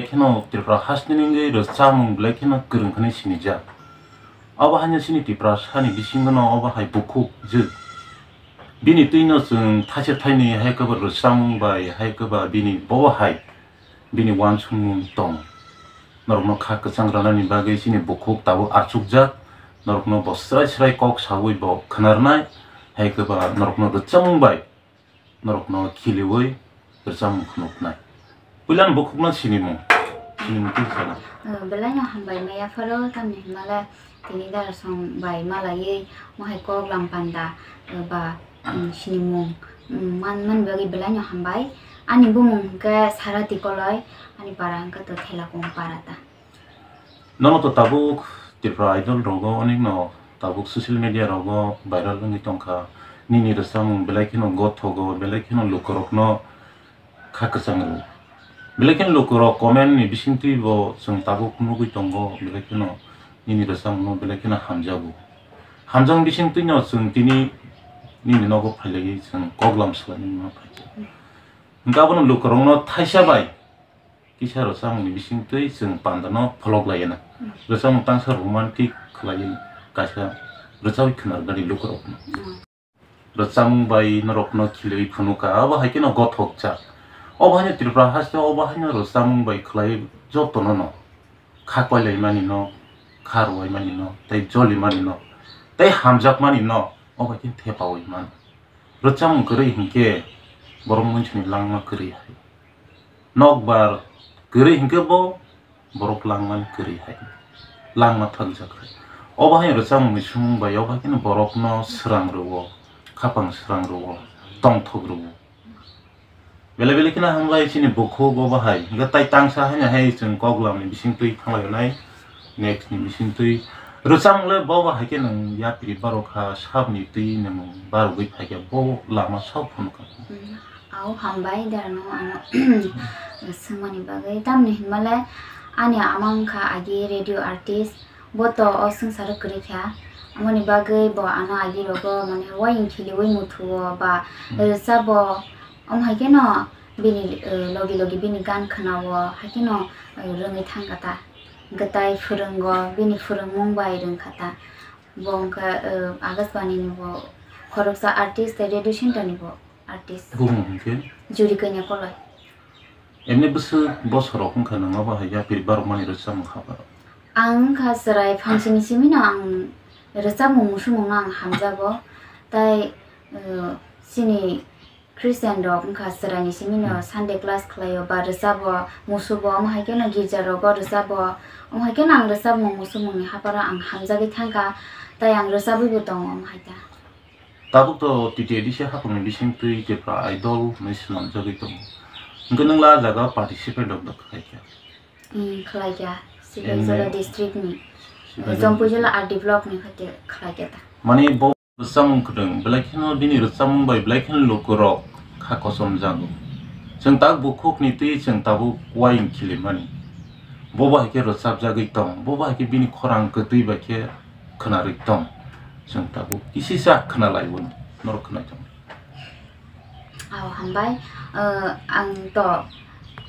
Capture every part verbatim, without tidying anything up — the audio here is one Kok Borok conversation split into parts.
Kheno Tripura hasteni wngwi rwchapmung belai kheno kwrwng hwnwi sinijak. Obo haino chini Tiprasani bisingono obo hai bukhuk jwk. Bini twino chwng thaisa thainwi hai kwba rwchapmung bai hai kwba bini bobo hai bini uansukmung tong. Norokno kha kwchang rwnani bagwi chini bukhuk tabuk achukjak. Norokno bo srai srai kok saui bo khwnarnai. Hai kwba norokno rwchapmung bai norokno khiliui rwchapmung phunuknai. Puilani bukhukno sinimung, sinimung twi sana. Belai no hambai maya pharo, tamni hwnmale tini darasong bai malaiwi mohai kok lam panda, eh, ba, mm, sinimung, mm, man, man bagwi belai no hambai. Ani bumung hwnkhe Sarati Koloi, ani para hwnkhe to Thelakung para ta. Nono to tabuk Tripura Idol rogo onek no tabuk social media rogo viral wngwi tongkha. Nini rwchapmung belai kheno gothogo, belai kheno lukurokno kha kwchang rwo. Belai kheno lukurok comment ni bisingtwi bo chwng tabuk nugwi tongo, belai kheno nini rwchapmungno belai kheno hamjago. Hamjakni bisingtwino chwng tini nini nogo phailaiwi chwng koklam swlaimani phaikha. Hwnkhe abono lukurokno thaisa bai kisa rwchapmungni bisingtwi chwng pandano pholok laina. Rwchapmung tangsa romantic khlaiwi kaisa rwchapwi khwnarwknani lukurokno. Rwchapmung bai norokno khiliui phunukha, abo hai kheno gothokjak. Obo haino Tripura haste obo haino rwchapmung bai khlai jotono no kha koilaimani no, kha rwaimanino, tei jolimanino, tei hamjakmanino, obo hai khe thepaui mano. Rwchapmung kwrwi hinkhe borok muinsuni langma kwrwi hai. Nokbar kwrwi hinkhe bo borok langmani kwrwi hai. Langma thakjak hai. Obo hai rwchapmungni sumung bai obo hai kheno borokno srang rwo, khapang srang rwo, tongthok rwo. Belai belai kheno hambai chini bukhuk obo hai. Hwnkhe tai tangsa haino hai chwng koklamni bisingtwi thanglai nai. Next ni bisingtwi rwchapmung le bobo hai khe nwng yapri barokha, sabni twi nwng barogwi phaikha, bo lama sok phunukha. Mm, au hambai derano ano swngmani bagwi. Tamni hinmale ani ama wngkha agi radio artist, bo to o swngcharo kwrwi kha. Amoni bagwi bo ano agi rogo mane waying khiliui muthuo ba rwchabo. Omo hai kheno bini, eh, logi logi bini gan khwnao, hai kheno, eh, rwngwi thangkha ta. Hwnkhe tai phwrwngo, bini phwrwngmung bai rwngkha ta. Bo wngkha, eh, Akashbani ni bo khoroksa artist tei radio center ni bo artist. Bumung hwnkhe? Juri Kanya Koloi. Emni bwswk bosorok wngkha nwng obo hai yapri barokmani rwchapmung kha ba? Ang wngkha chwrai phangsini simi no ang rwchapmung musumung no ang hamjago. Tai, eh, chini Christian rok wngkha chwraini simi no Sunday class khlaio ba rwchabo, musubo, omo hai kheno girja rogo rwchabo, omo hai kheno ang rwchapmung musumungni hapharo ang hamjagwi thangkha, tai ang rwchabwibo tongo omo hai ta. Tabuk to T T A D C haphangni bisingtwi Tripura Idol hwnwi swnamjagwi tongo. Hwnkhe nwng la jaga participate rok da khlaikha? Hmm, khlaikha. Sibaijala district ni, Sibaijala Jompuijala district. R D block ni khaite khlaikha ta. Mani bo Rwchapmung kwrwng, belai kheno bini rwchapmung bai belai kheno lukurok kha kochomjago. Chwng tak bukhukni twi chwng tabuk uaying khilimani. Bo bai khe rwchapjagwi tong, bo bai khe bini khorang kwtwi bai khe khwnarwi tong. Chwng tabuk kisisa khwnalaibo, norok khwnai tong. Ao hambai, eh, ang to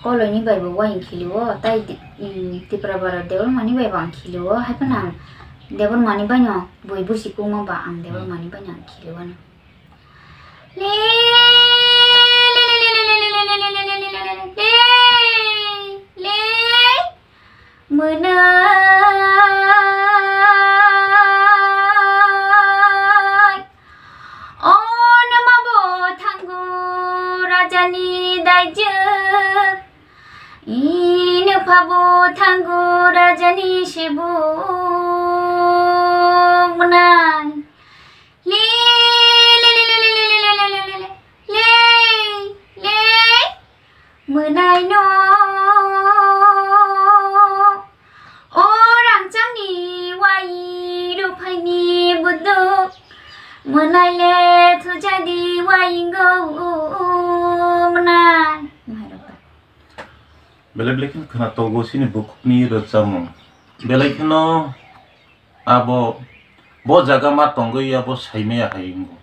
Koloini bai bo uaying khilio, tai di-, mm, Tipra Bara Debbarmani bai bo ang khilio, hai phano ang Debbarmani bai no bui busi kungma ba ang Debbarmani bai no ang khilio ano. Le, le, le, mwnai. O numa bo thango rajani daijwk. Ino phabo thango rajani sebuk mwnai. Le, le, le, mwnai no. O rangchakni wai ruphaini buduk. Mwnai le thujadi waingo mwnai. Belai belai kheno khwna togo chini bukhukni rwchapmung. Belai kheno abo bo jaga ma tongwi abo saimaya hai wngo.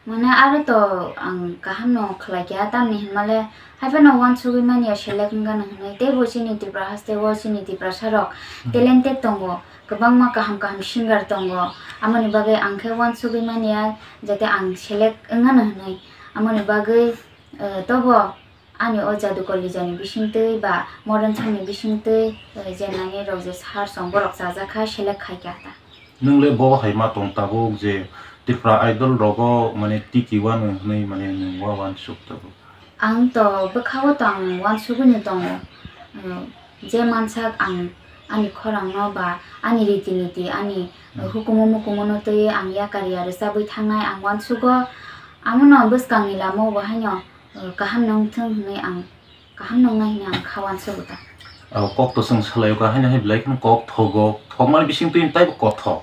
Mane aro to ang kaham no khlai kha, tamni hinmale hai phano wansugwi manya select wngano hwnwi. Teibo chini Tripura haste o chini Tiprasa rok talented tongo, kwbangma kaham kaham singer tongo, amoni bagwi ang khe wansugwi manya jate ang select wngano hwnwi. Amoni bagwi, eh, tobo ani o Jadu Kolija ni bisingtwi ba Modern Song ni bisingtwi, eh, je nai rok je sar song borok chajak kha, select khai kha ta. Nwng le bo hai ma tong tabuk je Tripura Idol rogo mane tiki wano hwnwi mane nwng wa wansuk tabuk? Ang to bwkha o to ang wansugwi no tongo. Eh, je mansak ang ani khorang no ba ani riti niti ani, eh, hukumu mukumu no twi ang yakar ya rwchabwi thangnai ang wansugo. Amono bwskang ni lama o bo haino, eh, kaham no wngthung hwnwi ang kaham no wngnai hwnwi ang kha wansugo ta. Abo kok to chwng salai o kha, haino hai belai kheno kok thogo. Thokmani bisingtwi taibo kothok.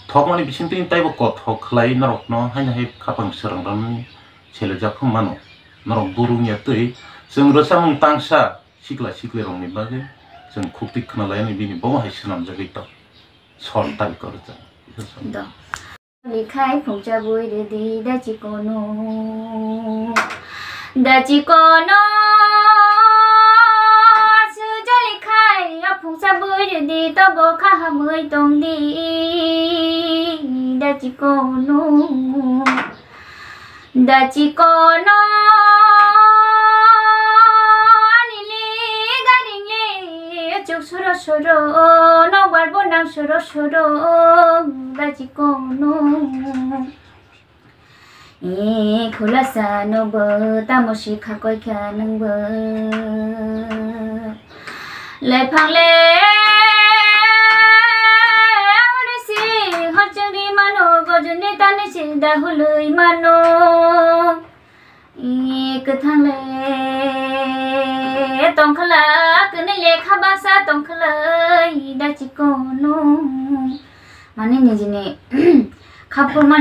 Thokmani bisingtwi taibo kothok khlai norokno haino hai khapang swrang rwmani selejak phano mano. Norok buru wngya twi chwng rwchapmung tangsa sikla sikli rokni bagwi chwng khuktwi khna lainani bini bomo hai swnamjagwi tong. Sor tabi kwrwchap. Do. Likhai phungsa bui rwdi da chikono. Da chikono. Sujo likhai a phungsa bui rwdi tobo kha hamwi tongdi. Da chikono. Da chikono ani le garing le chuk suro suro no barbo nang suro suro da chikono. E khulasa no bo tamo si khakoi kha nang bo. Lephang le uri si horchang ri mano gojuni tani si dahului mano. E kwthang le tongkhala kwnwi lekha baksa tongkhala da chikono. Mane nijini khapurma